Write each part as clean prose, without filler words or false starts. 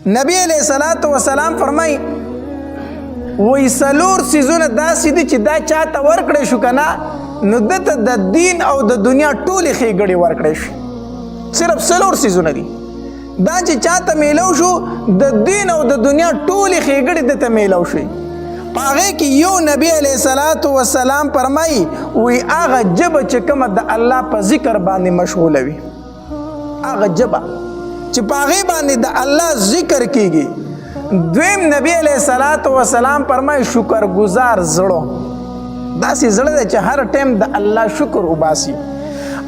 نبی علیہ الصلوۃ والسلام فرمای، وای سلور سیزونه داسې دي چې دا چاته ورکړې شو کنه، نو دته د دین او د دنیا ټولې ښېګړې ورکړې شي. صرف سلور سیزونه دي دا چې چاته میلو شو، د دین او د دنیا ټولې ښېګړې دته میلو شي. په هغې کې یو نبی علیه الصلاة والسلام فرمایي، وی هغه ژبه چې کومه د الله په ذکر باندې مشغوله وي، هغه ژبه چې په هغې باندې د الله ذکر کیږي. دویم نبی علیه الصلاة والسلام فرمایي، شکرګزار زړه، داسې زړه دی چې هر ټایم د الله شکر وباسي.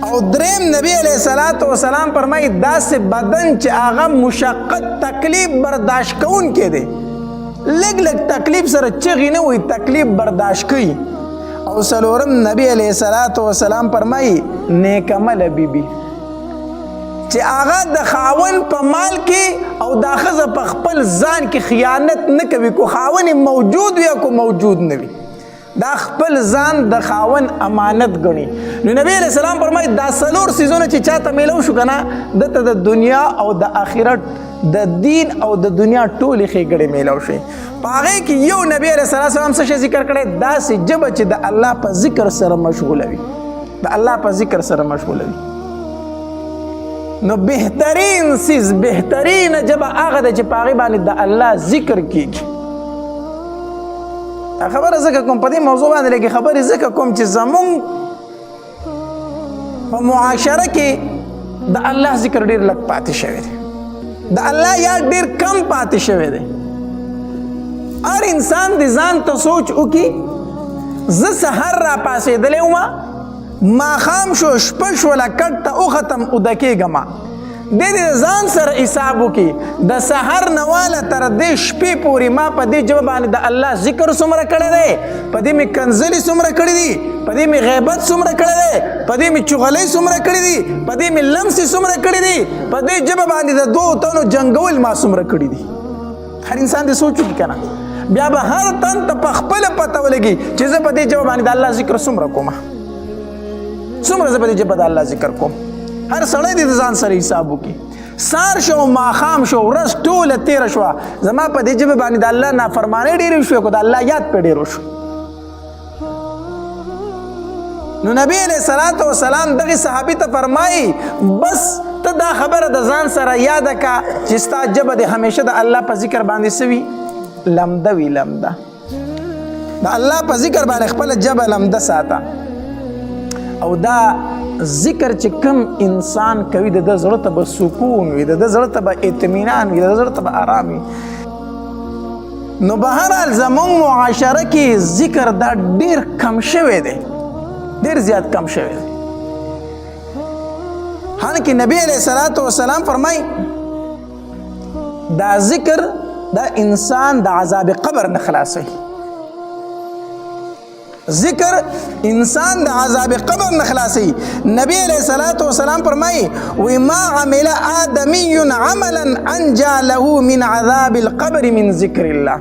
او دریم نبی علیه الصلاة والسلام فرمایي، داسې بدن چې هغه مشقت تکلیف برداشت کوونکی دی، لږ لږ تکلیف سره چغې نه وي، تکلیف برداشت کوي. او څلورم نبی علیه الصلاة والسلام فرمایي، نیک عمله بیبي چې هغه د خاون په مال کې او د ښځه په خپل ځان کې خیانت نه کوي، کو خاون موجود وي او کو موجود نه وي، دا خپل ځان د خاون امانت ګڼي. نو نبی علیہ السلام فرمایي، دا څلور څیزونه چې چاته میلو شو کنه، دته د دنیا او د آخرت، د دین او د دنیا ټولې ښېګړې میلو شي. په هغې کې یو نبی علیه السلام څه شی ذکر کړی؟ داسې ژبه چې د الله په ذکر سره مشغوله وي، د الله په ذکر سره مشغوله وي. نو بهترین څیز، بهترین ژبه هغه ده چې په هغې باندې د الله ذکر کیږي. دا خبره ځکه کوم، په دې موضوع باندې لږې خبرې ځکه کوم چې زمونږ په معاشره کې د الله ذکر ډېر لږ پاتې شوی دی، د الله یاد ډېر کم پاتې شوی دی. هر انسان د ځان ته سوچ وکړي، زه سحر را پاڅېدلی وم، ماښام شو، شپه شوله، کټ ته وختم، اوده کېږم. دې دې ځان سره حساب وکړي، د سحر نه واله تر دې شپې پورې ما په دې ژبه باندې د الله ذکر څومره کړی دی، په دې مې کنځلې څومره کړې دي، په دې مې غیبت څومره کړی دی، په دې مې چغلۍ څومره کړې دي، په دې مې لمسې څومره کړې دي، په دې ژبه باندې د دوو تنو جنګول ما څومره کړي دي. هر انسان دې سوچ وکړي که نه، بیا به هر تن ته په خپله پته ولګي چې زه په دې ژبه باندې د الله ذکر څومره کوم، څومره زه په دې ژبه د الله ذکر کوم. هر سړی دې د ځان سره حساب وکړي. سار شو، ماښام شو، ورځ ټوله تېره شوه، زما په دې ژبه باندې د الله نافرمانۍ ډېرې شوې که د الله یاد پرې ډېر وشو؟ نو نبی علیہ الصلوۃ والسلام دغه صحابي ته فرمایي، بس ته دا خبره د ځان سره یاد کا چې ستا ژبه د همیشه د الله په ذکر باندې سوي لمده وي، لمده د الله په ذکر باندې خپل ژبه لمده ساته. او دا ذکر چې کم انسان کوي، د زړه ته به سکون وي، د زړه ته به اطمینان وي، د زړه ته به آرام وي. نو بهرحال زمونږ معاشره کې ذکر دا ډیر کم شوی دی، ډیر زیات کم شوی دی. حالانکه نبی علیہ الصلوۃ والسلام فرمای، دا ذکر دا انسان د عذاب قبر نه خلاصوي، ذکر انسان د عذاب قبر نه خلاصي. نبی علیہ الصلوۃ والسلام فرمایي، وی ما عمل آدمی عملا انجا له من عذاب القبر من ذکر الله.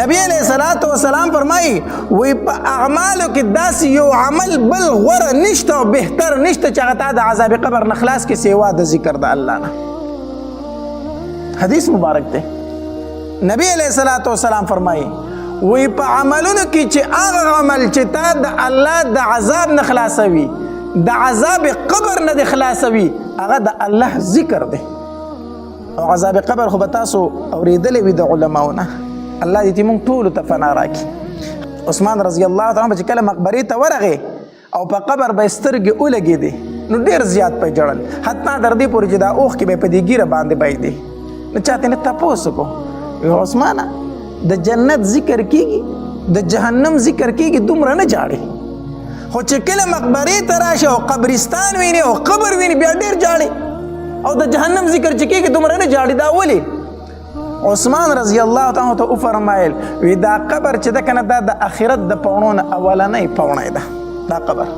نبی علیہ الصلوۃ والسلام فرمایي، وی په اعمالو کې داسې یو عمل بل غوره نشته او بهتر نشته چې هغه تا د عذاب قبر نه خلاص کې سیوا د ذکر د الله نه. حدیث مبارک دی. نبی علیہ الصلوۃ والسلام فرمایي، وی په عملونو کې چې هغه عمل چې تا د الله د عذاب نه خلاصوي، د عذاب قبر نه د خلاصوي، هغه د الله ذکر دی. او عذاب قبر خو به تاسو اورېدلی وي د علماو نه، الله دې موږ ټولو ته فنا راکړي. عثمان رضی الله تعالی عنہ چې کله مقبرې ته ورغی او په قبر به سترګې ولګېدې، نو ډېر زیات په ژړل، حتی تر دې پورې چې دا اوښکې به په دې ږیره باندې بهېدې. نو چا ترې نه تپوس وکړو، وی عثمانه، د جنت ذکر کیږي، د جهنم ذکر کیږي، دومره نه ژاړې، خو چې کله مقبرې ته راشه او قبرستان ویني او قبر ویني، بیا ډېر ژاړې، او د جهنم ذکر چې کیږي دومره نه ژاړې، دا ولې؟ عثمان رضی الله تعالی ته وفرمایل، وی دا قبر چې ده کنه، دا د آخرت د پاڼو نه اولنۍ پاڼه ده. دا قبر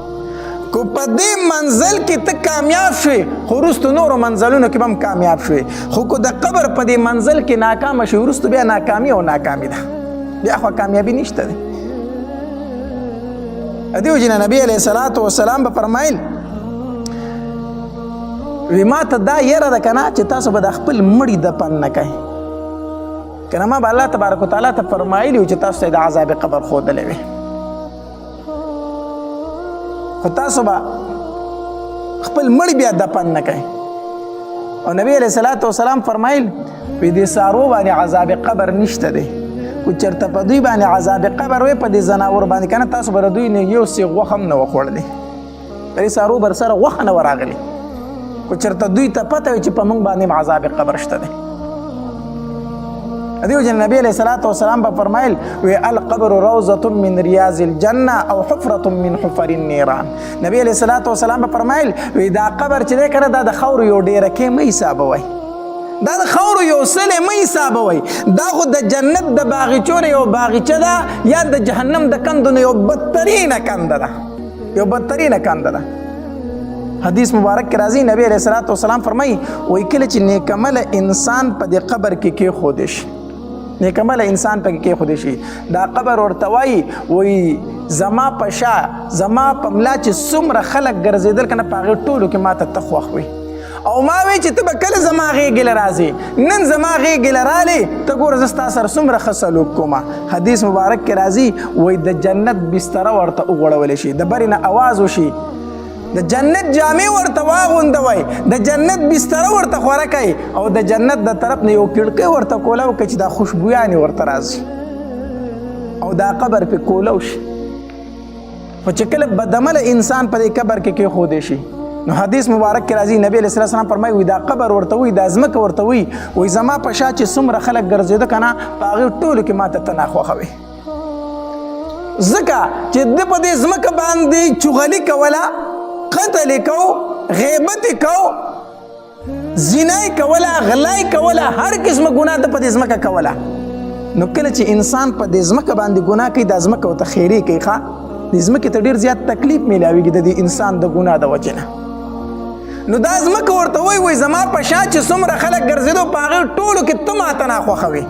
کو په دې منزل کې ته کامیاب شوې، خو وروسته نورو منزلونو کې به هم کامیاب شوې، خو کو د قبر په دې منزل کې ناکام شوې، وروسته بیا ناکامي او ناکامي ده، بیا خو کامیابي نشته ده. دیو جن نبی علیہ الصلوۃ والسلام به فرمایل، وی ما ته دا یره ده کنه چې تاسو به د خپل مړي دفن نه کوئ کنه، ما به الله تبارک وتعالی ته فرمایلی چې تاسو ته د عذاب قبر ښودلی وي، خو تاسو به خپل مړي بیا دفن نه کوئ. او نبی علیه الصلاة والسلام فرمایل وی دې سارو باندې عذاب قبر نشته دی، کو چېرته په دوی باندې عذاب قبر وي په دې ځناور باندې کنه تاسو به د دوی نه یو څه غوښه هم نه وه خوړلې، د دې سارو بر سره غوښه نه وه راغلې، کو چېرته دوی ته پته وي چې په موږ باندې هم عذاب قبر شته دی. دیو جن نبی علیہ الصلوۃ والسلام په فرمایل وی القبر روضه من ریاض الجنه او حفره من حفر النيران. نبی علیہ الصلوۃ والسلام په فرمایل وی دا قبر چې ده کنه دا د خاورو یو ډیره کې مې حسابوي، دا د خاورو یو سلې مې حسابوي، دا خو د جنت د باغچو نه یو باغچه ده یا د جهنم د کندو نه یو بدترینه کنده ده، یو بدترینه کنده ده. حدیث مبارک کې راځي نبی علیہ الصلوۃ والسلام فرمایي وایي کله چې نیکمله انسان په دې قبر کې کېښودی شي، نیکمله انسان پکې کېښودی شي، دا قبر ورته وایي وایي زما په شا زما په ملا چې څومره خلک ګرځېدل که نه په هغې ټولو کې ما ته ته خوښ وي، او ما وی چې ته به کله زما غېږې له راځې، نن زما غېږې له رالې، ته ګوره زه ستا سره څومره ښه سلوک کوم. حدیث مبارک کې راځي وایي د جنت بستره ورته وغوړولی شي، د برې نه اواز وشي، د جنت جامې ورته واغوندوئ، د جنت بستره ورته خوره کوي، او د جنت د طرف نه یو کړکۍ ورته کولاو کوي چې دا خوشبویانې ورته راځي، او دا قبر پې کولاو شي. خو چې کله بدعمله انسان په دې قبر کې کېښودی شي نو حدیث مبارک کې راځي نبی علیه السلام فرمایي وایي دا قبر ورته وایي، دا ځمکه ورته وایي، وایي زما په شا چې څومره خلک ګرځېده که نه په هغې ټولو کې ما ته ته ناخوښه وې، ځکه چې ده په دې ځمکه باندې چغلي کوله، قتل یې کو، غیبت یې کو، زنا یې کوله، غلا یې کوله، هر قسمه ګناه ده په دې ځمکه کوله. نو کله چې انسان په دې ځمکه باندې ګناه کوي دا ځمکه ورته خیرې کوي، ښه دې ځمکې ته ډېر زیات تکلیف میلاویږي د دې انسان د ګناه د وجې نه. نو دا ځمکه ورته وایي وایي زما په شا چې څومره خلک ګرځېدو په هغې ټولو کې ته ماته ناخوښه وې،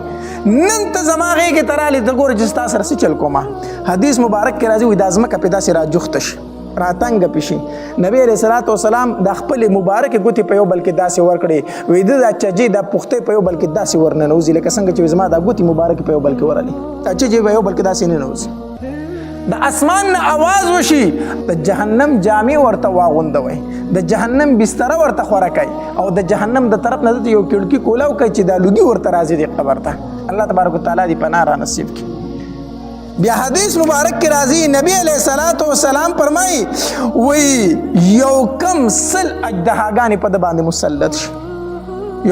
نن ته زما غېږې ته رالې، ته ګوره چې ستا سره څه چل کومه. حدیث مبارک کې راځي وایي دا ځمکه پې داسې راجوخته شي، راتنګه پې شي. نبی علیه الصلاة والسلام د خپلې مبارکې ګوتې په یو بل کې داسې ورکړې، وایي ده دا چجې دا پښتۍ په یو بل کې داسې ورننوځي لکه څنګه چې زما دا ګوتې مبارکې په یو بل کې ورغلې، دا چجې په یو بل کې داسې ننوځي. د اسمان نه اواز وشي، د جهنم جامې ورته واغوندوئ، د جهنم بستره ورته خوره کوي، او د جهنم د طرف نه دلته یو کړکي کولاو کوي چې دا لوګي ورته راځي دې قبر ته. الله تبارک وتعالی دې پناه را نصیب کړي. بیا حدیث مبارک کې راځي نبی علیه الصلاة والسلام فرمایي وایي یو کم 100 اژدهاګانې په ده باندې مسلط شي،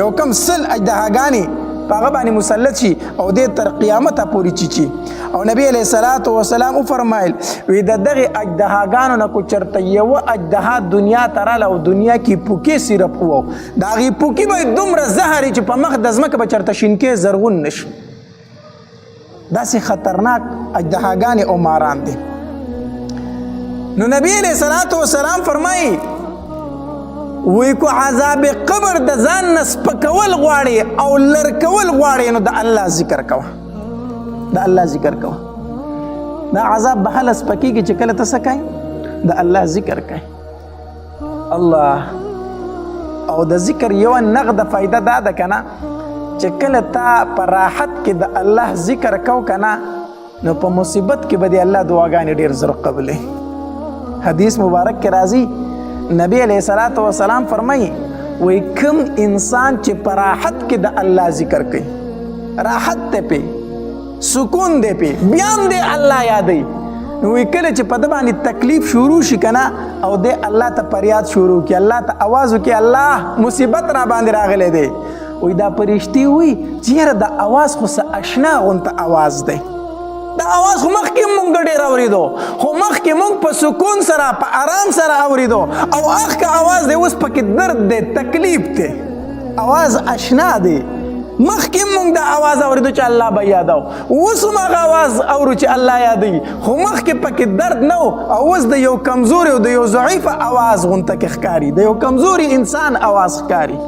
یو کم 100 اژدهاګانې په هغه باندې مسلط شي او دې تر قیامته پورې چیچي. او نبی علیه الصلاة والسلام وفرمایل وی د دغې اژدهاګانو نه کو چېرته یوه اژدها دنیا ته راله او دنیا کې پوکې صرف وو، د هغې پوکي به دومره زهر چې په مخ د ځمکه به چېرته شینکې زرغون نه شي. داسې خطرناک اژدهاګانې او ماران دي. نو نبی علیه الصلاة والسلام فرمایي وی کو عذاب قبر د ځان نه سپکول غواړي او لر کول غواړي نو د الله ذکر کوه، د الله ذکر کوه. دا عذاب به هله سپکېږي چې کله ته څه کوې؟ د الله ذکر کوې. الله او د ذکر یوه نغده فایده دا ده که نه چې کله تا په راحت کې د الله ذکر کو که نه نو په مصیبت کې به دې الله دعاګانې ډېر زر قبلې. حدیث مبارک کې راځي نبی علیه الصلاة والسلام فرمایي وایي کوم انسان چې په راحت کې د الله ذکر کوي، راحت دی پې، سکون دی پې، بیا هم دی الله یادوي، نو وایي کله چې په ده باندې تکلیف شروع شي که نه او دی الله ته فریاد شروع کړي، الله ته اواز وکړي، الله مصیبت را باندې راغلی دی، وایي دا فرشتې وایي چې یاره دا اواز خو څه اشنا غونته اواز دی، دا اواز خو مخکې مونږ ډېر اورېدو، خو مخکې مونږ په سکون سره په آرام سره اورېدو، او اخ که اواز دی اوس پکې درد دی، تکلیف دی، اواز اشنا دی. مخکې مونږ دا اواز اورېدو چې الله به یادو، اوس هم هغه اواز اورو چې الله یادوي، خو مخکې پکې درد نه و، او اوس د یو کمزوري او د یو ضعیف اواز غونته کې ښکاري، د یو کمزوري انسان اواز ښکاري.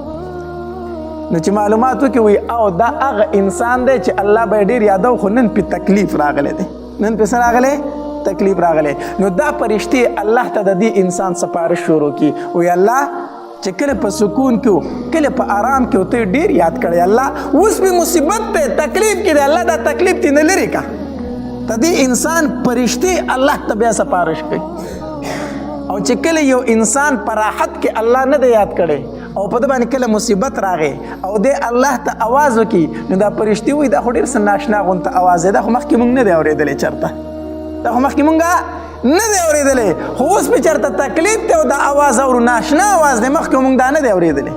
نو چې معلومات وکړي وایي او دا هغه انسان دی چې الله به یې ډېر یادو، خو نن پې تکلیف راغلی دی، نن پې څه راغلی؟ تکلیف راغلی. نو دا فرشتې الله ته د دې انسان سفارش شروع کړي، وایي الله چې کله په سکون کې، کله په آرام کې، ته ډیر یاد کړی الله. اوس به مصیبت ته تکلیف کې دی، الله دا تکلیف تی نه لري کا. ته دې انسان پرشتي الله ته بیا سفارش کوي. او چې کله یو انسان په راحت کې الله نه دی یاد کړی او په ده باندې کله مصیبت راغی او دی الله ته اواز وکړي، نو دا پرشتي وایي دا خو ډېر څه ناشنا غونته اواز دی، دا خو مخکې مونږ نه دی اورېدلی چېرته، دا خو مخکې مونږ نه دی اورېدلی، خو اوس پې چېرته تکلیف دی او دا اواز اورو، ناشنا اواز دی، مخکې مونږ دا نه دی اورېدلی.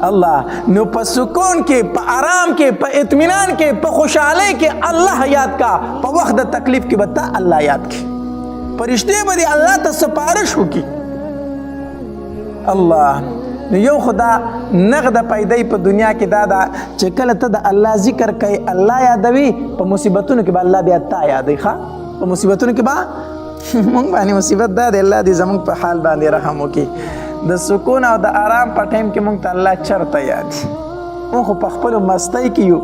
الله نو په سکون کې، په آرام کې، په اطمینان کې، په خوشحالۍ کې الله یاد کا، په وخت د تکلیف کې به تا الله یاد کی، پرشتې به دې الله ته سفارش وکړي. الله نو یو خدا نغده پیدای په دنیا کې دا ده چې کله ته د الله ذکر کوي، الله یادوي، په مصیبتونو کې به الله بیا تا یادوي. ښه، په مصیبتونو کې به مونږ باندې مصیبت دا دی، الله دې زمونږ په حال باندې رحم وکړي. د سکون او د آرام په ټایم کې مونږ ته الله چرته یاد، مونږ خو په خپلو مستۍ کې یو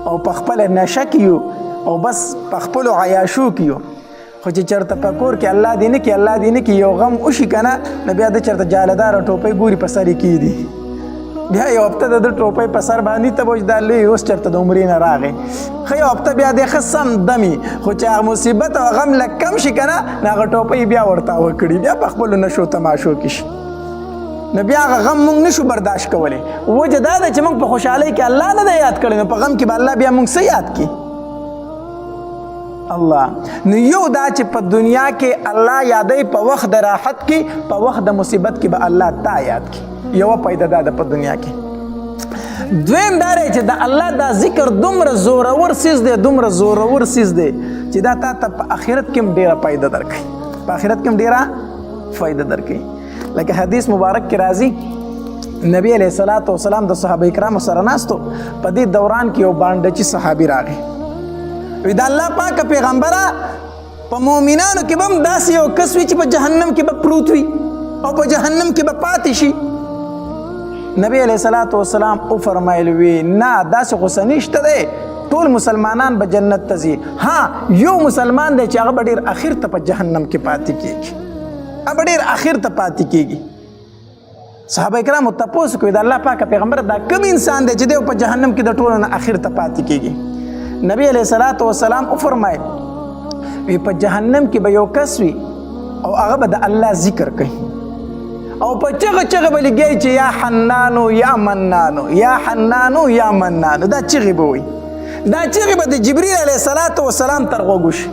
او په خپله نشه کې یو او بس په خپلو عیاشو کې یو. خو چې چېرته په کور کې الله دې نه کړي، الله دې نه کړي یو غم وشي که نه، نو بیا د چېرته جالهداره ټوپۍ ګوري په سر یې کېږدي، بیا یو هفته د ده ټوپۍ په سر باندې ته به دا لوی اوس چېرته د عمرې نه راغی، ښه یو هفته بیا دی ښه سم دمي، خو چې هغه مصیبت او غم لږ کم شي که نه، نو هغه ټوپۍ بیا ورته وکړي، بیا په خپلو نشو تماشو کې شي، نو بیا هغه غم مونږ نشو برداشت کولی. وجه دا ده چې مونږ په خوشحالۍ کې الله نه دی یاد کړی، نو په غم کې به الله بیا مونږ څه یاد کړي؟ الله نو یو دا چې په دنیا کې الله یادوي په وخت د راحت کې، په وخت د مصیبت کې به الله تا یاد کړي، یوه پیدا دا ده په دنیا کې. دویم دا دی چې د الله دا ذکر دومره زورور څیز دی، دومره زورور څیز دی چې دا تا ته په آخرت کې هم ډېره فایده درکوي، په آخرت کې هم ډېره فایده درکوي. لکه حدیث مبارک کې راځي، نبی علیه الصلاة والسلام د صحابه کرامو سره ناستو، په دې دوران کې یو بانډچي صحابي راغی، وی د الله پاک پیغمبره په مؤمنانو کې به هم داسې یو کس وي چې په جهنم کې به پروت وي او په جهنم کې به پاتې شي. نبی علیه الصلاة والسلام وفرمایل وی نه، داسې خو څه نشته دی، ټول مسلمانان به جنت ته ځي، ها یو مسلمان دی چې هغه به ډېر اخر ته په جهنم کې پاتې کېږي، هغه به ډېر اخر ته پاتې کېږي. صحابه کرامو تپوس کوي د الله پاک پیغمبر دا کوم انسان دی چې دی په جهنم کې د ټولو نه اخر ته پاتې کېږي؟ نبی علیه الصلاة والسلام وفرمایل وی په جهنم کې به یو کس وي او هغه به د الله ذکر کوي او په چغه چغه به لګیږي چې یا حنانو یا منانو، یا حنانو یا منانو، دا چغې به وایي. دا چغې به د جبریل علیه الصلاة والسلام تر غوږو شي،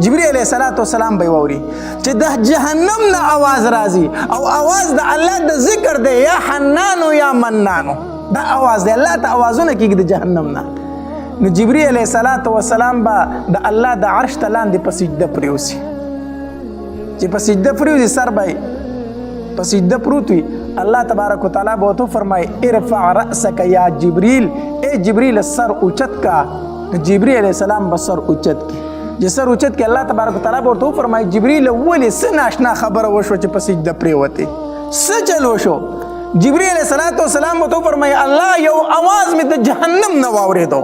جبريل علیه الصلاة والسلام به واوري چې د جهنم نه اواز راځي او اواز د الله د ذکر دی، یا حنانو یا منانو، دا اواز دی، الله ته اوازونه کېږي د جهنم نه. نو جبريل علیه الصلاة والسلام به د الله د عرش ته لاندې په سجده پرېوځي، چې په سجده پرېوځي سر به یې په سجده پروت وي، الله تبارک وتعالی به ورته وفرمایي ارفع رأسک یا جبریل، ای جبریل سر اوچت کا. نو جبریل علیه السلام به سر اوچت کړي، چې سر اوچت کړي الله تبارک وتعالی به ورته وفرمایي جبریل ولې څه ناشنا خبره وشوه چې په سجده پرېوتې، څه چل وشو؟ جبریل علیه الصلاة والسلام ورته وفرمایي الله یو اواز مې د جهنم نه واورېدو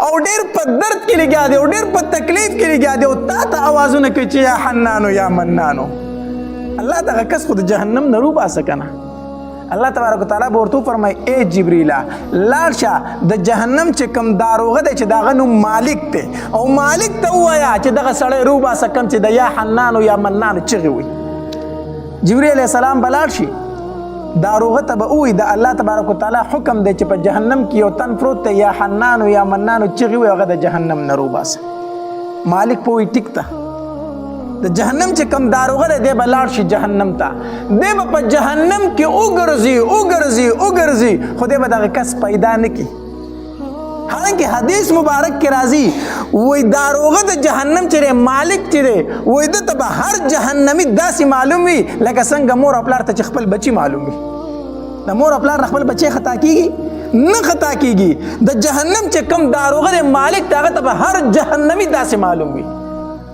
او ډېر په درد کې لګیا دی او ډېر په تکلیف کې لګیا دی او تا ته اوازونه کوي چې یا حنانو یا منانو. الله دغه کس خو د جهنم نه روباسه که نه. الله تبارک وتعالی به ورته وفرمایي ای جبریله لاړ شه د جهنم چې کوم داروغه دی چې د هغه نوم مالک دی او مالک ته ووایه چې دغه سړی روباسه کوم چې د یا حنانو یا منانو چغې وایي. جبریل علیه السلام به لاړ شي داروغه ته به ووایي د الله تبارک وتعالی حکم دی چې په جهنم کې یو تن پروت دی یا حنانو یا منانو چغې وایي، هغه د جهنم نه روباسه. مالک په وایي ټیک ته د جهنم چې کوم داروغه دی، دی به لاړ شي جهنم ته، دی به په جهنم کې وګرځي وګرځي وګرځي، خو دی به دغه کس پیدا نه کړي. حالانکه حدیث مبارک کې راځي وایي داروغه د جهنم چې دی، مالک چې دی، وایي ده ته به هر جهنمي داسې معلوم وي لکه څنګه مور او پلار ته چې خپل بچي معلوم وي. د مور او پلار نه خپل بچی خطا کیږي نه خطا کیږي. د جهنم چې کوم داروغه دی مالک ته، هغه ته به هر جهنمي داسې معلوم وي،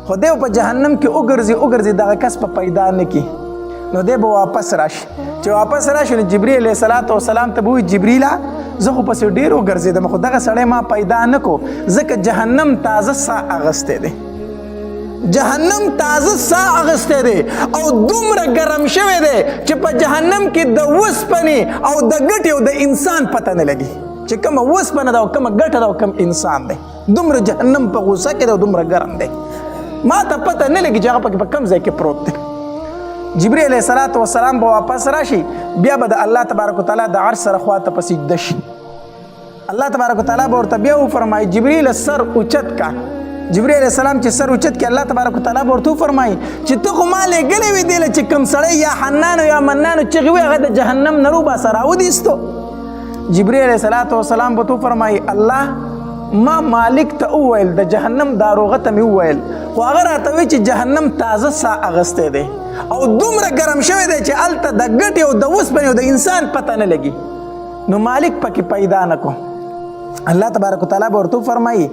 خو دی په جهنم کې وګرځي وګرځي دغه کس په پیدا نه کړي، نو دی به واپس راشي. چې واپس راشي نو جبریل علیه الصلاة والسلام ته به وایي جبریله زه خو پسې ډېر وګرځېدم خو دغه سړی ما پیدا نه کو، ځکه جهنم تازه ساه اخیستی دی. جهنم تازه سا اغسته دی او دومره ګرم شوی دی چې په جهنم کې د وسپنې او د ګټې او د انسان پته نه لګي چې کومه وسپنه ده او کومه ګټه ده او کوم انسان دی. دومره جهنم په غوسه کې ده او دومره ګرم دی، ما ته پته نه لګي چې هغه پکې په کوم ځای کې پروت دی. جبرئیل علیه الصلاة والسلام به واپس راشي، بیا به د الله تبارک وتعالی د عرش سره خواته په سجده شي. الله تبارک وتعالی به ورته بیا وفرمایي جبرئیل سر اوچت کا. جبرئیل علیه السلام چې سر اوچت کړي، الله تبارک وتعالی به ورته وفرمایي چې ته خو ما لېږلی وې دې له چې کوم سړی یا حنان یا منان چغې وي هغه د جهنم نه روباسه راودیستو. جبرئیل علیه الصلاة والسلام به ته وفرمایي الله ما مالک ته وویل، د جهنم داروغه ته مې وویل، خو هغه راته وایي چې جهنم تازه سا اغستی دی او دومره ګرم شوی دی چې هلته د ګټې او د وسپنې او د انسان پته نه لګي، نو مالک پکې پیدا نه کو. الله تبارک وتعالی به ورته وفرمایي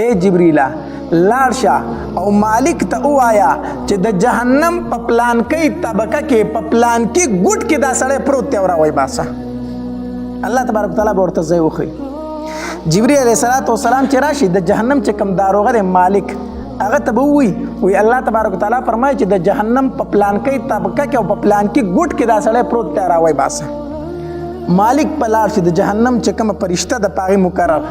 ای جبریله لاړ شه او مالک ته ووايه چې د جهنم په پلانکۍ طبقه کې په پلانکي ګوټ کې دا سړی پروت دی او راویې باسه. الله تبارک وتعالی به ورته ځای وښیي. جبریل علیه الصلاة والسلام چې راشي د جهنم چې کوم داروغه دی مالک هغه ته به ووایي، وایي الله تبارک وتعالی فرمایي چې د جهنم په پلانکۍ طبقه کې او په پلانکي ګوټ کې دا سړی پروت دی راویې باسه. مالک په لاړ شي د جهنم چې کومه فرشته ده په هغې مقرر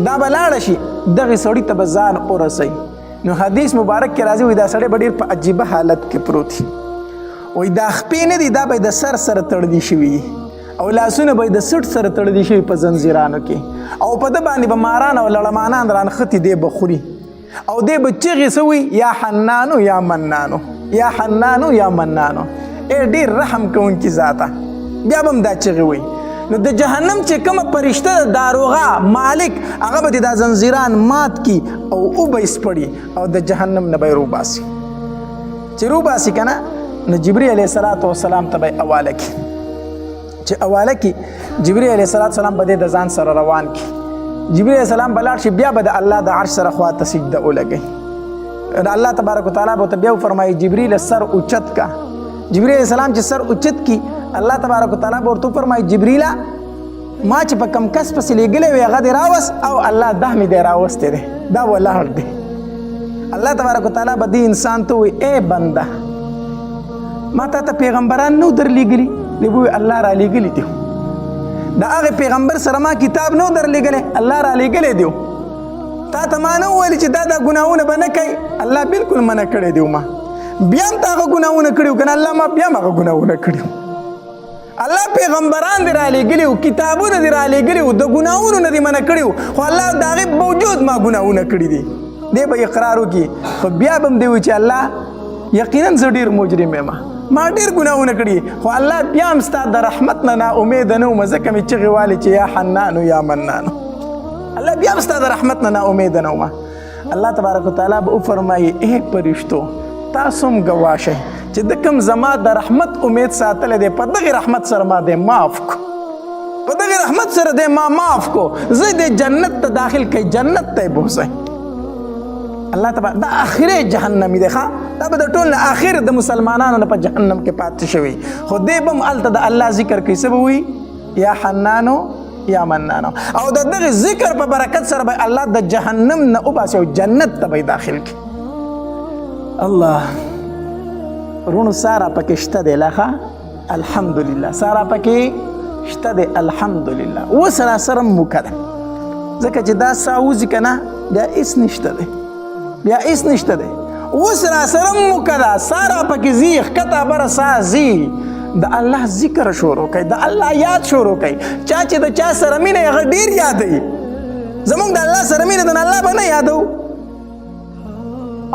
دا به لاړه شي دغې سړي ته به ځان ورسوي. نو حدیث مبارک کې راځي وایي دا سړی به ډېر په عجیبه حالت کې پروت وي، وایي دا خپې نه دي، دا به یې د سر سره تړلي شوي او لاسونه به یې د سټ سره تړلي شوي په زنځیرانو کې، او په ده باندې به ماران او لړمانان رانښتي، دی به خوري او دی به چغې څه وایي یا حنانو یا منانو، یا حنانو یا منانو، ای ډېر رحم کوونکي ذاته، بیا به هم دا چغې وایي. نو د جهنم چې کومه فرشته ده داروغه مالک هغه به دې دا زنځیران مات کړي او وبه یې سپړي او د جهنم نه به یې روباسي. چې روباسي که نه نو جبرئیل علیه الصلاة والسلام ته به یې حواله کړي. چې حواله کړي جبرئیل علیه الصلاة والسلام به دې د ځان سره روان کړي. جبرئیل علیه السلام به لاړ شي، بیا به د الله د عرش سره خوا ته سجده ولګوي. د الله تبارک وتعالی به ورته بیا وفرمایي جبرئیل سر اوچت کا. جبرئیل علیه السلام چې سر اوچت کړي الله تبارک وتعالی به ورته وفرمایي جبرئیله ما چې په کم کس پسې لېږلی وی هغه دې راوست او الله دا مې دی راوستی دی، دا ولاړ دی. الله تبارک وتعالی به دې انسان ته ووایي ای بنده ما تا ته پیغمبران نه درلېږلي؟ دی به وایي الله رالیږلي دي. د هغه پیغمبر سره ما کتاب نه درلېږلی، الله رالیږلی دی. تا ته ما نه وویل چې دا دا ګناهونه به نه کوي؟ الله بالکل منع کړی دی. ما بیا هم تا هغه ګناهونه کړي وو که نه؟ الله ما بیا هم هغه ګناهونه کړي وو. الله پیغمبران دې رالیږلي وو، کتابونه دې رالیږلي وو، د ګناهونو نه دې منع کړي وو، خو الله د هغې باوجود ما ګناهونه کړي دي. دی به اقرار وکړي، خو بیا به هم دی وایي چې الله یقینا زه ډېر مجرم یم، ما ډېر ګناهونه کړي، خو الله بیا هم ستا د رحمت نه نا امیده نه وم، ځکه مې چغې والې چې یا حنانو یا منانو. الله بیا هم ستا د رحمت نه نا امیده نه وم. الله تبارک وتعالی به وفرمایي ای فرشتو تاسو هم ګواه شئ چې د کوم زما د رحمت امید ساتلی دی، په دغې رحمت سره ما دی معاف کړو، په دغې رحمت سره دی ما معاف کړو، زه دې جنت ته داخل کړئ، جنت ته یې بوځئ. الله تبارک دا اخري جهنمي دی، ښه دا به د ټول نه اخر د مسلمانانو نه په جهنم کې پاتې شوی، خو دی به هم هلته د الله ذکر کوي. څه به وایي؟ یا حنانو یا منانو. او د دغه ذکر په برکت سره به الله د جهنم نه وباسي او جنت ته به یې داخل کړي. الله وروڼو ساره پکې شته دی لا، ښه الحمدلله ساره پکې شته دی الحمدلله. اوس را سره موکه ده، ځکه چې دا ساه وځي که نه بیا هېڅ نشته دی، بیا هېڅ نشته دی. اوس را سره موکه ده، ساه را پکې ځي، ښکته بره ساه ځي. د الله ذکر شروع کوي، د الله یاد شروع کوي. چا چې د چا سره مینه هغه ډېر یادوي. زمونږ د الله سره مینه ده نو الله به نه یادو.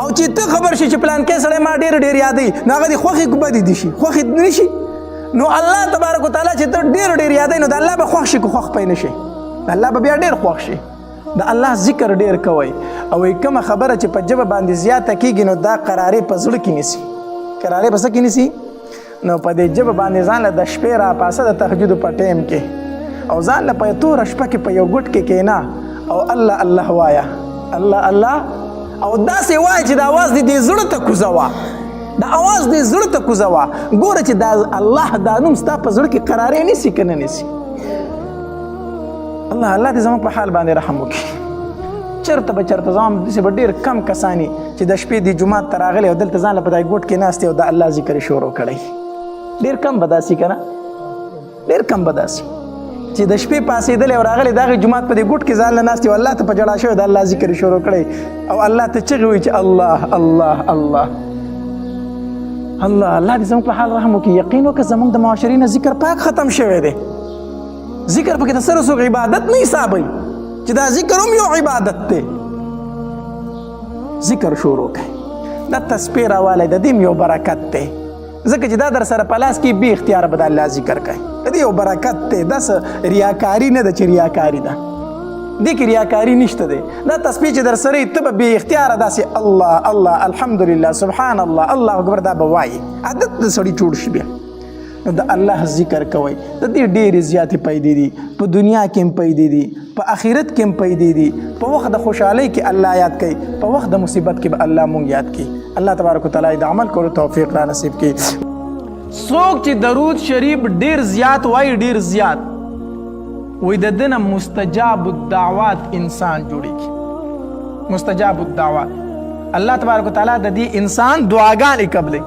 او چې ته خبر شي چې پلانکی سړی ما ډېر ډېر یادوي نو هغه دې خوښي بدې دي شي، خوښي نه شي. نو الله تبارک وتعالی چې ته ډېر ډېر یادوي نو د الله به خوښ شي که خوښ پی نه شي، د الله به بیا ډېر خوښ شي. د الله ذکر ډېر کوئ. او کومه خبره چې په ژبه باندې زیاته کېږي نو دا قرارې په زړه کې نیسي، قرارې په څه کې نیسي؟ نو په دې ژبه باندې ځان له د شپې راپاسه د تهجد په ټایم کې، او ځان له په توره شپه کې په یو ګوټ کې کښېنه او الله الله وایه، الله الله، او داسې وایه چې د اواز دې دې زړه ته کوزوه، د اواز دې زړه ته کوزوه. ګوره چې دا الله دا نوم ستا په زړه کې قرارې نیسي که نه نیسي. الله الله دې زموږ په حال باندې رحم وکړي. چرته به چرته ځم، داسې به ډېر کم کسان چې د شپې د جومات ته راغلي او دلته ځان له په دای ګوټ کې ناست او د الله ذکر شروع کړی. ډېر کم به داسې که نه، ډېر کم به داسې چې د شپې پاڅېدلی او راغلی د هغې جومات په دې ګوټ کې ځان له ناست او الله ته په ژړا شوی د الله ذکر شروع کړی او الله ته چغې وایي چې الله الله الله الله. الله دې زموږ په حال رحم وکړي. یقین وکړه زموږ د معاشرې نه ذکر پاک ختم شوی دی. ذکر پکې د سره څوک عبادت نه حسابوي چې دا ذکر هم یو عبادت دی. ذکر شروع کړئ، دا تسبیح راوالی، د دې یو برکت دی، ځکه چې دا در سره په لاس کې بې اختیاره به د الله ذکر کوي. د دې یو برکت دی. دا څه ریاکاري نه ده چې ریاکاري ده، دې کې ریاکاري نشته دی. دا تسبیح چې در سره ته به بې اختیاره داسې الله الله، الحمدلله، سبحان الله، الله اکبر، دا به وایي، عادت د سړي جوړ شي. بیا نو د الله ذکر کوئ. د دې ډېرې زیاتې پیدې دي، په دنیا کې هم پیدې دي، په آخرت کې هم پیدې دي. په وخت د خوشحالۍ کې الله یاد کوي، په وخت د مصیبت کې به الله مونږ یاد کوي. الله تبارک وتعالی د عمل کولو توفیق را نصیب کړي. څوک چې درود شریف ډېر زیات وایي، ډېر زیات وایي، د ده نه مستجاب الدعوات انسان جوړېږي. مستجاب الدعوات، الله تبارک وتعالی د دې انسان دعاګانې قبلوي.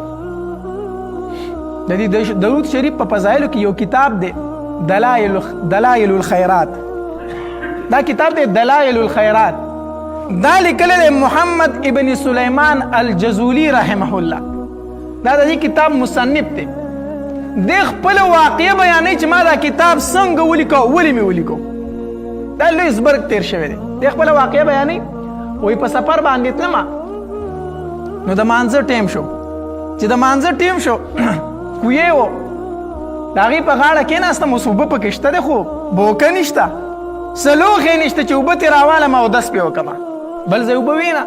د دې درود شریف په فضایلو کې یو کتاب دی، دلایل الخیرات. دا کتاب دی دلایل الخیرات، دا لیکلی دی محمد ابن سلیمان الجزولی رحمه الله. دا د دې کتاب مصنف دی. د خپل واقعه بیانوي چې ما دا کتاب څنګه ولیکو، ولې مې ولیکو. دا لوی زبرګ تیر شوی دی. د خپل واقعه بیانوي، وایي په سفر باندې تلمه، نو د مانځه ټیم شو. چې د مانځه ټیم شو، کویې و، د هغې په غاړه کېناستم. اوس اوبه پکې شته دی، خو بوکه نشته، څه لوښی نشته چې اوبه ترې راوالم او اودس پرې وکړم. بل ځای اوبه وي نه.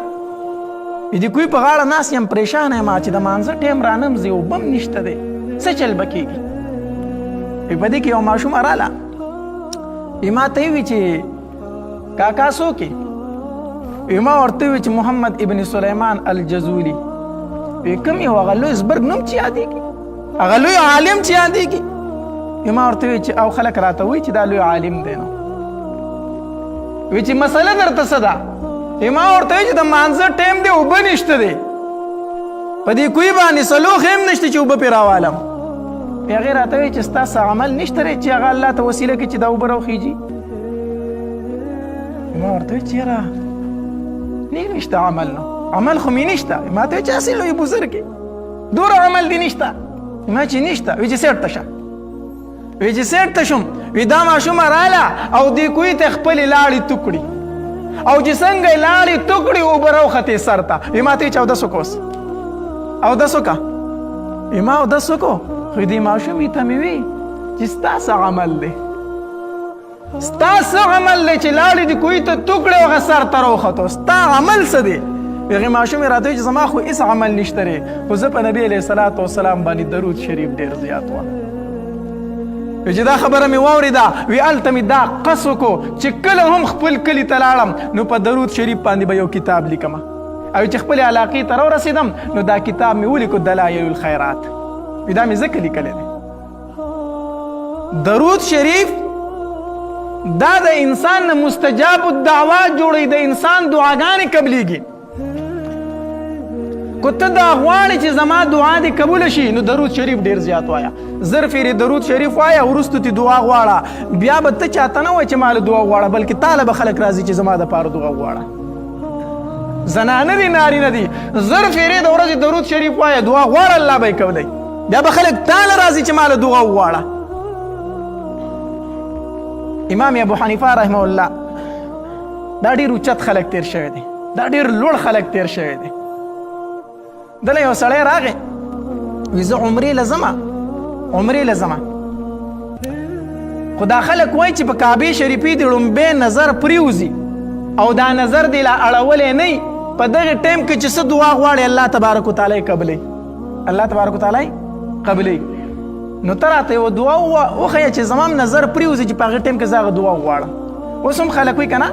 د کوی په غاړه ناست یم، پریشانه یم چې د مانځه ټیم رانه ځي، اوبه هم نشته دی، څه چل به کېږي؟ په دې کې یو ماشومه راله، ما ته یې وي چې کاکا څوک یې؟ ما ورته وویل چې محمد ابن سلیمان الجزولي. وی کوم یو هغه لوی زبرګ نوم چې یادېږي، هغه لوی عالم چې یادېږي؟ ما ورته وویل چې او خلک راته وایي چې دا لوی عالم دی. نو وی چې مسله درته څه ده؟ ما ورته وویل چې د مانځه ټایم دی، اوبه نشته دی، په دې کوی باندې څه لوښی هم نشته چې اوبه پرې راوالم. هغې راته وویل چې ستا څه عمل نشته دی چې هغه الله ته وسیله کړي چې دا اوبه راوخیږي؟ ما ورته وویل چې یاره نه نشته عمل، نو عمل خو مې نشته. ما ته چې هسې لوی بزرګ یې، دومره عمل دې نشته؟ ما چې نشته. وی چې سیټ ته شه. وی چې سیټ ته شوم، وی دا ماشومه راله او دې کوی ته خپلې لاړې تو کړي، او چې څنګه یې لاړې تو کړي، اوبه راوختې سر ته. وی ما ته چې اودس وکړه، اوس اودس وکړه. وی ما اودس وکړو، خو دې ماشومې ته مې وی چې ستا څه عمل دی، ستا څه عمل دی چې لاړې دې کوی ته تو کړې او هغه سر ته راوختو، ستا عمل څه دی؟ هغې ماشومې راته وویل چې زما خو هېڅ عمل نشته دی، خو زه په نبي علیه الصلاة والسلام باندې درود شریف ډېر زیات وایم. چې دا خبره مې واورېده، وی هلته مې دا قص وکړو چې کله هم خپل کلي ته لاړم نو په درود شریف باندې به یو کتاب لیکم، او چې خپلې علاقې ته راورسېدم نو دا کتاب مې ولیکو، دلایل الخیرات. وی دا مې ځکه لیکلی دی. درود شریف دا د انسان نه مستجاب الدعوات جوړي، د انسان دعاګانې قبليږي. کو ته دا غواړې چې زما دعا دې قبول شي، نو درود شریف ډیر زیات وایا، زر فیرې درود شریف وایا، وروسته تی دعا غواړه. بیا به ته چاته نه وای چې مال دعا غواړه، بلکې تاله به خلک راځي چې زما د پاره دعا غواړه. زنانه دي، نارینه دي، زر فیرې د ورځې درود شریف وایه، دعا غواړه، الله به یې قبلوي. بیا به خلک تاله راځي چې ماله دعا وغواړه. امام ابو حنیفه رحمه الله، دا ډیر اوچت خلک تیر شوی دی، دا ډیر لوړ خلک تیر شوی دی. دله یو سړی راغی، وی زه عمرې له ځمه، عمرې له ځمه، خو دا خلک وایي چې په کعبې شریفې د ړومبی نظر پرېوځي او دا نظر دې لا اړولی نه، په دغه ټایم کې چې څه دعا غواړي الله تبارک وتعالی یې قبلوي، الله تبارک وتعالی یې قبلوي. نو ته راته یوه دعا وښیه چې زما هم نظر پرېوځي چې په هغه ټایم کې زه هغه دعا وغواړم. اوس هم خلک وایي که نه،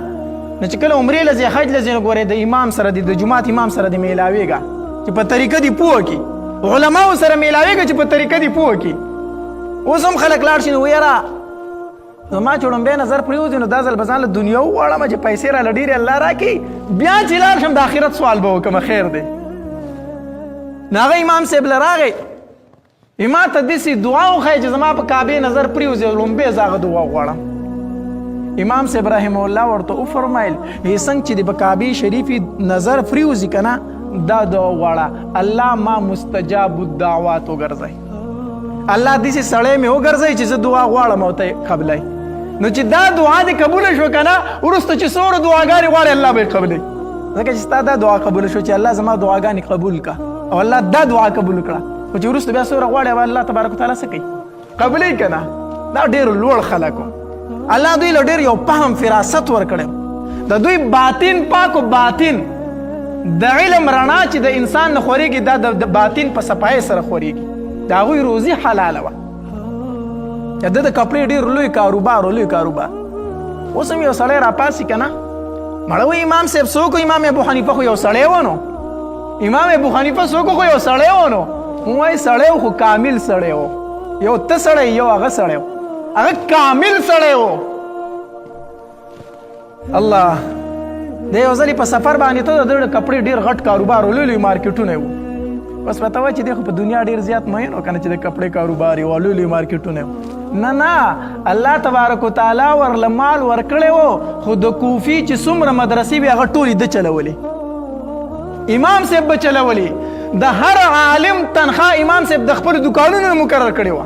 نو چې کله عمرې له ځې، حج له ځې، نو ګورې د امام سره دې، د جومات امام سره دې میلاویږه چې په طریقه دې پوه کړي، علماو سره میلاویږه چې په طریقه دې پوه کړي. اوس هم خلک لاړ شي نو ویره زما چې ړومبی نظر پرېوځي نو دا ځل به ځان له دنیا وغواړم چې پیسې راله ډېرې الله راکړي، بیا چې لاړ شم د آخرت سوال به وکړم، خیر دی. نو هغه امام صاحب له راغی، ما ته داسې دعا وښیه چې زما په کعبې نظر پرېوځي، ړومبی زه هغه دعا وغواړم. امام صاحب رحمه الله ورته وفرمایل، څنګه چې د په کعبې شریفې نظر پرېوځي که نه، دا دعا وغواړه، الله ما مستجاب الدعوات وګرځوي، الله داسې سړی مې وګرځوي چې زه دعا غواړم او ته یې قبلوي. نو چې دا دعا دې قبوله شوه که نه، وروسته چې څومره دعاګانې غواړې الله به یې قبلوي، ځکه چې ستا دا دعا قبوله شوه چې الله زما دعاګانې قبول کړه، او الله دا دعا قبول کړه، خو چې وروسته بیا څومره غواړي هغه الله تبارک وتعالی څه کوي؟ قبلوي که نه. دا ډېر لوړ خلک وو، الله دوی له ډېر یو فهم فراست ورکړی، د دوی باطن پاک او باطن د علم رڼا چې د انسان نه خورېږي دا د باطن په صفایۍ سره خورېږي. د هغوی روزي حلاله وه. د ده د کپړې ډېر لوی کاروبار و، لوی کاروبار. اوس هم یو سړی راپاڅي که نه، مړه وایي امام صاحب څوک؟ امام ابو حنیفه خو یو سړی و، نو امام ابو حنیفه څوک؟ خو یو سړی و. نو مونږ وایي سړی و خو کامل سړی و، یو ته سړی یو هغه سړی و، هغه کامل سړی و. الله د یو ځلې په سفر باندې ته د ده کپړې ډېر غټ کاروبار و، لوی لوی مارکیټونه وو. بس پته وه چې دی خو په دنیا ډېر زیات مین و که نه، چې د کپړې کاروبار یې و، لوی لوی مارکیټونه وو. نه نه، الله تبارک وتعالی ورله مال ورکړی و، خو د کوفي چې څومره مدرسې وې هغه ټولې ده چلولې، امام صاحب به چلولې. د هر عالم تنخوا امام صاحب د خپلو دوکانونو مقرر کړې وه.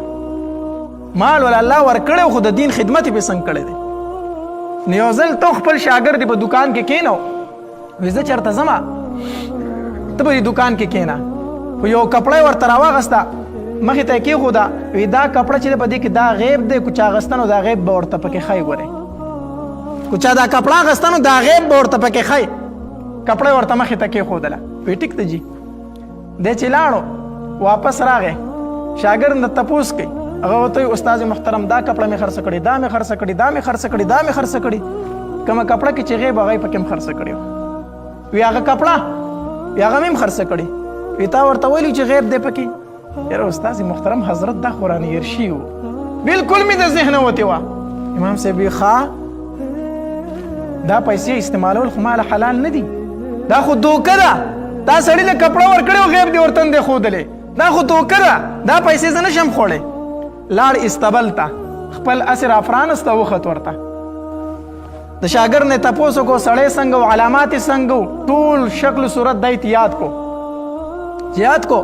مال ول الله ورکړی خو د دین خدمت یې پرې څنګه کړی دی. نو یو ځل ته خپل شاګرد په دوکان کې کښېنو، وایي زه چېرته ځمه، ته په دې دوکان کې کښېنه. خو یو کپړه یې ورته راواخیسته، مخې ته یې کېښوده، وایي دا کپړه چې ده په دې کې دا غیب دی، که چا اخیسته نو دا غیب به ورته پکې ښایي. ګورې که چا دا کپړه اخیسته نو دا غیب به ورته پکې ښایي. کپړه یې ورته مخې ته کېښودله، وایي ټیک ده جي. دی چې لاړو واپس راغی، شاګرد نه تپوس کوي، هغه ورته وایي استاد محترم دا کپړه مې خرڅه کړې، دا مې خرڅه کړې، دا مې خرڅه کړې، دا مې خرڅه کړې، کومه کپړه کې چې غیب هغه یې پکې هم خرڅه کړې وه. وی هغه کپړه وی هغه مې هم خرڅه کړې. وی تا ورته ویلي چې غیب دی پکې؟ یاره استاد محترم حضرت دا خو رانه هېر شوي وو، بالکل مې د ذهنه وتې وه. امام صاحب وی ښه دا پیسې استعمالول خو مال حلال نه دي، دا خو دوکه ده، تا سړي له کپړه ورکړې او غیب دې ورته نه دی ښودلی، دا خو دوکه ده، دا پیسې زه نه شم خوړی. لاړ استبل ته، خپل اس یې راپرانسته، وخت ورته. د شاګرد نه تپوس وکړو سړی څنګه و، علامات یې څنګه وو، ټول شکل صورت دی یاد کو، یاد کو.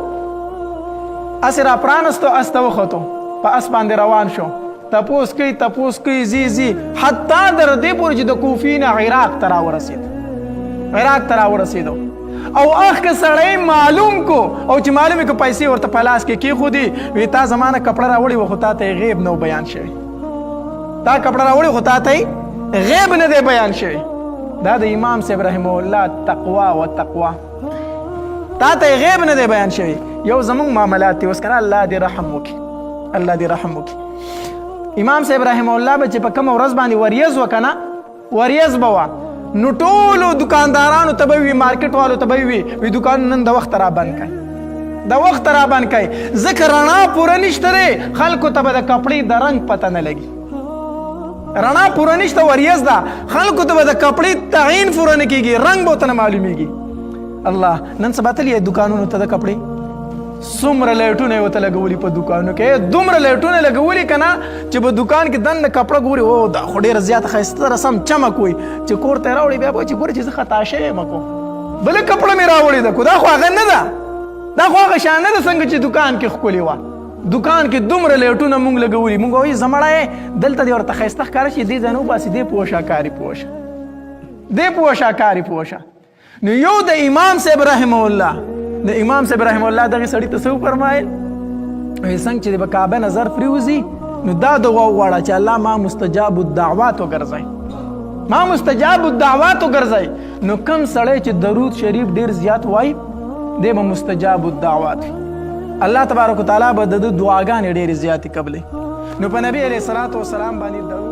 اس یې راپرانستو، اس ته وختو، په اس باندې روان شو، تپوس کوي تپوس کوي، زی زی حتی در دې پورې چې د کوفي نه عراق ته راورسېد، عراق ته راورسېدو. او اخ که سړی معلوم کو، او چې معلوم کو پیسې ورته په لاس کې کېښودې، وی تا زمانه کپړه راوړې وه خو تا ته یې غیب نه بیان شوی، تا کپړه راوړې خو تا ته یې غیب نه دی بیان شوی. دا د امام صاحب رحمه الله تقوا و تقوا، تا ته غیب نه دی بیان شوی. یو زمونږ معاملات دي اوس که نه، الله دې رحم وکړي، الله دې رحم وکړي. امام صاحب رحمه الله به چې په کومه ورځ باندې وریځ وه که نه، وریځ به وه، نو ټولو دکاندارانو ته به وي، مارکیټ والو ته به وي، وي دکان نن د وخته را بند کړئ، د وخته را بند کړئ، ځکه رڼا پوره نشته دی، خلکو ته به د کپړې د رنګ پته نه لګي. رڼا پوره نشته، وریځ ده، خلکو ته به د کپړې تعین پوره نه کېږي، رنګ به ورته نه معلومیږي. الله نن سبا تللی دکانونو ته د کپړې څومره لایټونه یې ورته لګولي په دوکانو کې، دومره لایټونه لګولي که نه چې په دوکان کې دننه کپړه ګوري، او دا خو ډېره زیاته ښایسته ده، سم چمک وي، چې کور ته یې راوړي بیا به چې ګوري چې زه خطا شوی یم، کو بله کپړه مې راوړې ده، کو دا خو هغه نه ده، دا خو هغه شان نه ده څنګه چې دوکان کې ښکلې وه. دوکان کې دومره لایټونه مونږ لګولي، مونږ وایي زمړی دلته دې ورته ښایسته ښکاره شي، دې ځای نه وباسي، دې پوه شه کاري پوه شه، دې پوه شه کاري پوه شه. نو یو د امام صاحب رحمه الله، د امام صاحب رحمه الله دغه سړی ته څه وفرمایل؟ وایي څنګه چې په کعبه نظر پریوځي نو دا دعا وغواړه چې الله ما مستجاب الدعوات وګرځوي، ما مستجاب الدعوات وګرځوي. نو کم سړی چې درود شریف ډیر زیات وایي دی به مستجاب الدعوات وي، الله تبارک وتعالی به د ده دعاګانې ډېرې زیاتې قبلوي. نو په نبی علیه الصلاة والسلام باندې درود